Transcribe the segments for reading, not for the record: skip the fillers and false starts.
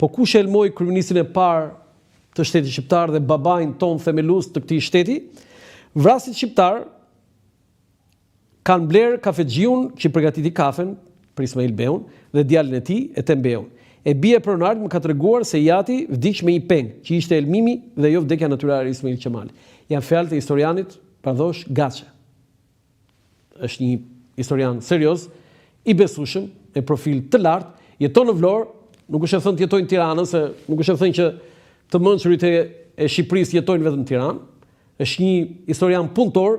Po kush e helmoi kryeministrin e parë të shtetit shqiptar dhe babain tonë themelues të këtij shteti? Vrasësit shqiptarë kanë blerë kafexhiun që përgatiti kafen për Ismail Beun dhe djalin e tij, Etem Beun. E bija e pronarit më ka treguar se i ati vdiq me një peng, që ishte helmimi dhe jo vdekja natyrale e Ismail Qemalit. Janë fjalët e historianit Bardhosh Gaçe. Është një historian serioz, i besueshëm, me profil të lartë, jeton në Vlorë, nuk është e thënë të jetojë në Tiranë, se nuk është e thënë që të mençurit e, e Shqipërisë jetojnë vetëm në Tiranë. Është një historian punëtor,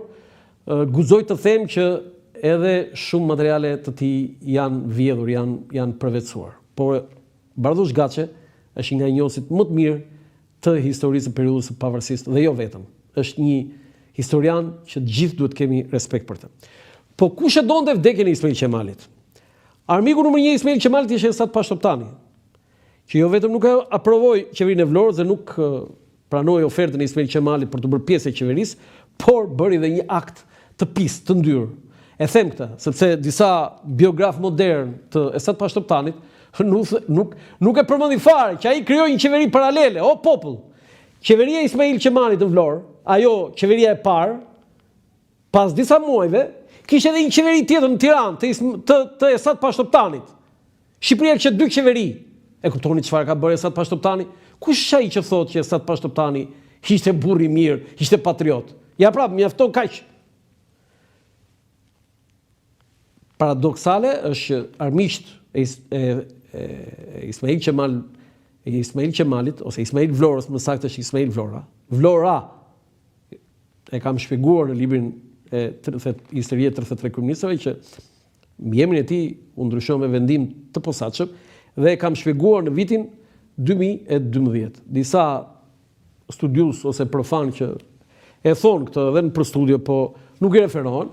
guxoj të them që edhe shumë materiale të tij janë vjedhur, janë janë përvetësuar. Por Bardhosh Gaçe është një nga njohësit më të mirë të historisë së periudhës së pavarësisë dhe jo vetëm. Është një historian që të gjithë duhet të kemi respekt për të. Po kush e donte vdekjen e Ismail Qemalit? Armiku numër 1 i Ismail Qemalit ishte Esat Pashë Toptani, që jo vetëm nuk e aprovoi qeverinë e Vlorës dhe nuk pranoi ofertën e Ismail Qemalit për t'u bërë pjesë e qeverisë, por bëri dhe një akt të pistë, të ndyrë. E them këtë, sepse disa biografë modernë të Esat Pashë Toptanit nuk nuk nuk e përmendin fare që ai krijoi një qeveri paralele, o popull. Qeveria e Ismail Qemalit në Vlorë, ajo qeveria e parë, pas disa muajve, kishte edhe një qeveri tjetër në Tiranë të, të, të Esat Pashë Toptanit. Shqipëria kishte dy qeveri. E kuptoni çfarë ka bërë Esat Pashë Toptani? Kush është ai që thotë që Esat Pashë Toptani ishte burrë i mirë, ishte patriot? Ja pra, mjafton kaq. Paradoksale është që armiqtë e, e, e Ismail Qemal e Ismail Qemalit ose Ismail Vlorës, më saktë është Ismail Vlora. Vlora e kam shpjeguar në librin e 30 Historia e 33 kryeministrave që mbiemrin e tij u ndryshua me vendim të posaçëm dhe e kam shpjeguar në vitin 2012. Disa studiues ose profanë që e thonë këtë edhe nëpër studio, po nuk i referohen,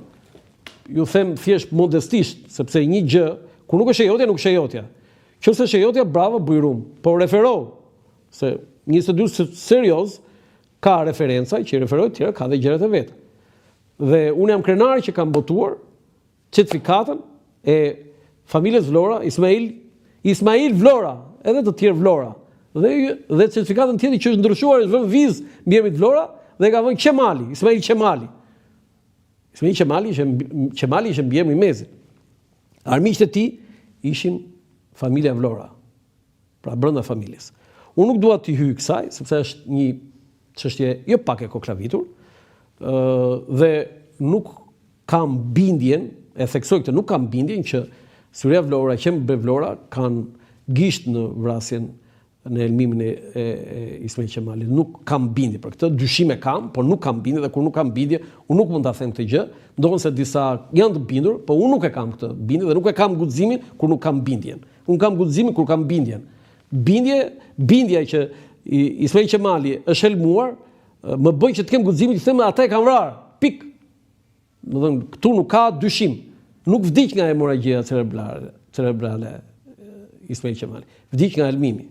ju them thjesht modestisht, sepse një gjë, kur nuk është e jotja, nuk është e jotja. Qoftë se është e jotja, bravo, bujrum, po referohu, se një studiues serioz ka referenca që i referohet tjera, ka dhe gjërat e veta. Dhe unë jam krenar që kam botuar certifikatën e familjes Vlora, Ismail, Ismail Vlora, edhe të tjerë Vlora. Dhe dhe certifikatën tjetër që është ndryshuar, është vënë vizë mbiemrit Vlora dhe ka vënë Qemali, Ismail Qemali. Ismail Qemali ishte Qemali ishte mbiemri i Mezit. Armiqtë e tij ishin familja Vlora. Pra brenda familjes. Unë nuk dua t'i hyj kësaj, sepse është një çështje jo pak e koklavitur, ë dhe nuk kam bindjen, e theksoj këtë, nuk kam bindjen që Syrja Vlora, Eqrem Bej Vlora kanë gisht në vrasjen në helmimin e, e, e Ismail Qemalit. Nuk kam bindje për këtë, dyshime kam, por nuk kam bindje dhe kur nuk kam bindje, unë nuk mund ta them këtë gjë, ndonëse disa janë të bindur, po unë nuk e kam këtë bindje dhe nuk e kam guximin kur nuk kam bindjen. Unë kam guximin kur kam bindjen. Bindje, bindja që Ismail Qemali është helmuar, më bën që të kem guximin të them ata e kanë vrarë. Pikë. Domethënë, këtu nuk ka dyshim. Nuk vdiq nga hemorragjia cerebrale, cerebrale Ismail Qemali. Vdiq nga helmimi.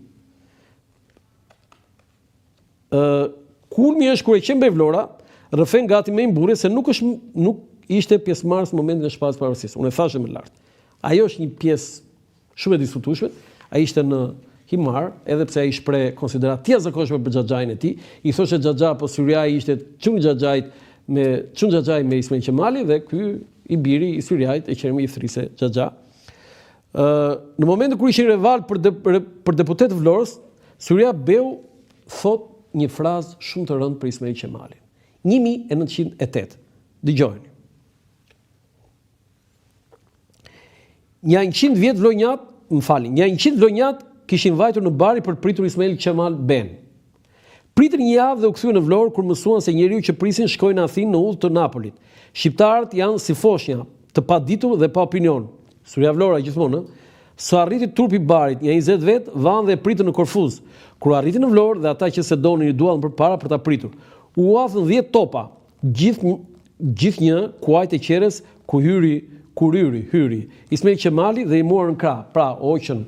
Ë kulmi është kur Eqrem Bej Vlora rrëfen gati me mburrje se nuk është nuk ishte pjesëmarrës në momentin e shpalljes së pavarësisë. Unë e thashë më lart. Ajo është një pjesë shumë e diskutueshme. Ai ishte në Himarë, edhe pse ai shpreh konsideratë të jashtëzakonshme për xhaxhain e tij, i thoshte xhaxha, po Syrjai ishte çun xhaxhait me çun xhaxhai me Ismail Qemalin dhe ky i biri i Syrjait Eqremi i thërriste xhaxha. Ë në momentin kur ishin rivalë për de, për deputetë të Vlorës, Syrja Beu thotë një frazë shumë të rëndë për Ismail Qemalin. 1908. Dëgjojeni. Nja 100 vjet vlonjat, më falni, nja 100 vlonjat kishin vajtur në Bari për të pritur Ismail Qemal Benë. Pritën një javë dhe u kthyen në Vlorë kur mësuan se njeriu që prisin shkoi në Athinë në udhë të Napolit. Shqiptarët janë si foshnja, të paditur dhe pa opinion. Syrja Vlora gjithmonë, ë? S'u arriti turpi i Barit, nja 20 vetë vanë dhe e pritën në Korfuz. Kur arriti në Vlorë dhe ata që s'e donin i duallën përpara për ta pritur. U athën 10 topa, Gjithë gjithnjë kuajt e qeres ku hyri kur hyri hyri Ismail Qemali dhe i muarën krah pra hoqën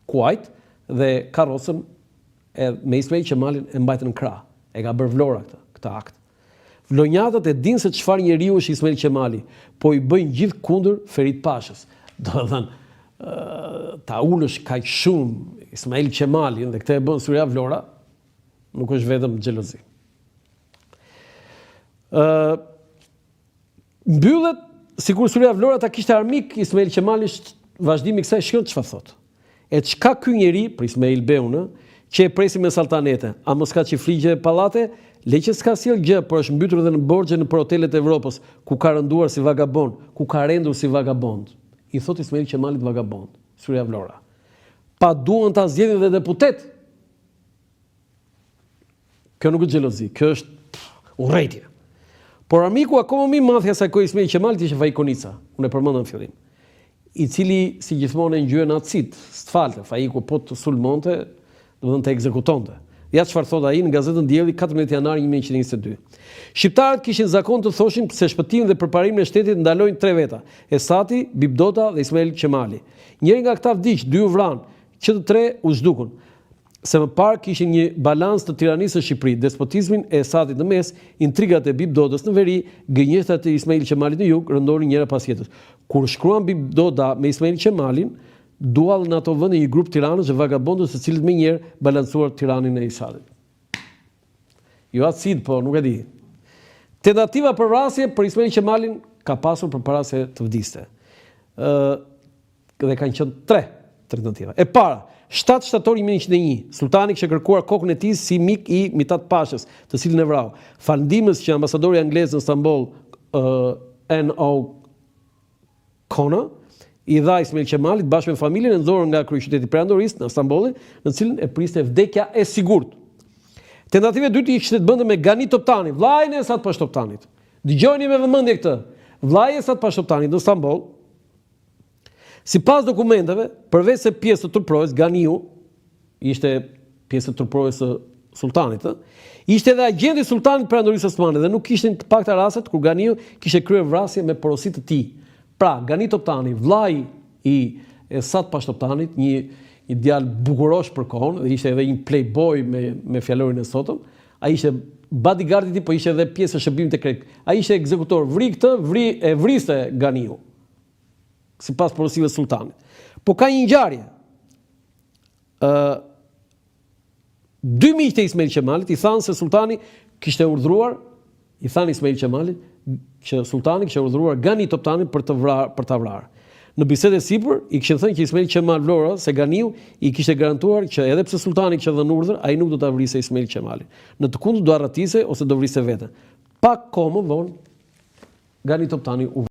kuajt dhe karrocën e me Ismail Qemalin e mbajtën në krah e ka bërë Vlora këtë këtë akt Vlonjatët e dinë se çfarë njeriu është Ismail Qemali po i bëjnë gjithë kundër Ferit Pashës domethënë ta ulësh kaq shumë. Ismail Qemalin dhe këtë e bën Surja Vlora, nuk është vetëm xhelozi. Ë mbyllet sikur Surja Vlora ta kishte armik Ismail Qemalin vazhdimi i kësaj shkon çfarë thotë. E ç'ka ky njeri për Ismail Beun, ë, që e presim me saltanete, a mos ka çifligje e pallate? Le që s'ka sjellë gjë, por është mbytur edhe në borxhe nëpër hotelet e Evropës, ku ka rënduar si vagabond, ku ka rendur si vagabond. I thotë Ismail Qemalit vagabond, Surja Vlora. Pa duan ta zgjedhin dhe deputet! Kjo nuk është xhelozi, kjo është urrejtje. Por armiku akoma më i madh i asaj kohe i Ismail Qemalit ishte Faik Konica, unë e përmenda në fillim, i cili si gjithmonë e ngjyen në acid, s'të falte, Faiku po të sulmonte, domethënë të ekzekutonte. Ja çfarë thotë ai në gazetën Dielli 14 janar 1922. Shqiptarët kishin zakon të thoshin se shpëtimin dhe përparimin e shtetit ndalojnë tre veta, Esati, Bib Doda dhe Ismail Qemali. Njëri nga këta vdiq, dy u vranë, që të tre u zhdukën. Se më parë kishin një balancë të tiranisë në Shqipëri, despotizmin e Esatit në mes, intrigat e Bib Dodës në veri, gënjeshtrat e Ismail Qemalit në jug, rëndonin njëra pas tjetrës. Kur shkruan Bib Doda me Ismail Qemalin, duallën në ato vende një grup tiranësh e vagabondësh të cilët menjëherë balancuar tiraninë e Esatit. Jo acid, po nuk e di. Tentativa për vrasje për Ismail Qemalin ka pasur përpara se të vdiste. Ë Dhe kanë qenë tre tentativa. E para, 7 shtator 1901, Sultani kishte kërkuar kokën e tij si mik i Mitat Pashës, të cilin e vrau. Falë ndihmës që ambasadori anglez në Stamboll, uh, N.O. Connor, i dha Ismail Qemalit bashkë me familjen e nxorën nga kryeqyteti i Perandorisë në Stambollin, në të cilin e priste vdekja e sigurt. Tentativa e dytë ishte të bënte me Gani Toptani, vllain e Esat Pashë Toptanit. Dëgjojeni me vëmendje këtë. Vllai i Esat Pashë Toptanit në Stamboll, Sipas dokumenteve, përveç se pjesë të truprojës, Ganiu ishte pjesë e truprojës së sultanit, ë, ishte edhe agjent i sultanit të Perandorisë Osmane dhe nuk ishin të pakta rastet kur Ganiu kishte kryer vrasje me porosi të tij. Pra, Gani Toptani, vllai i Esat Pashë Toptanit, një një djalë bukurosh për kohën dhe ishte edhe një playboy me me fjalorin e sotëm, ai ishte bodyguard i tij, po ishte edhe pjesë e shërbimit sekret. Ai ishte ekzekutor, vri këtë, vri e vriste Ganiu. sipas porosive të sultanit. Po ka një ngjarje. Ë dy miqtë e Ismail Qemalit i thanë se sultani kishte urdhëruar, i thanë Ismail Qemalit që sultani kishte urdhëruar Gani Toptanin për të vrarë, për ta vrarë. Në bisedë e sipër i kishin thënë që Ismail Qemal Vlora se Ganiu i kishte garantuar që edhe pse sultani kishte dhënë urdhër, ai nuk do ta vriste Ismail Qemalin. Në të kundërt do arratisej ose do vriste veten. Pak kohë më vonë Gani Toptani u.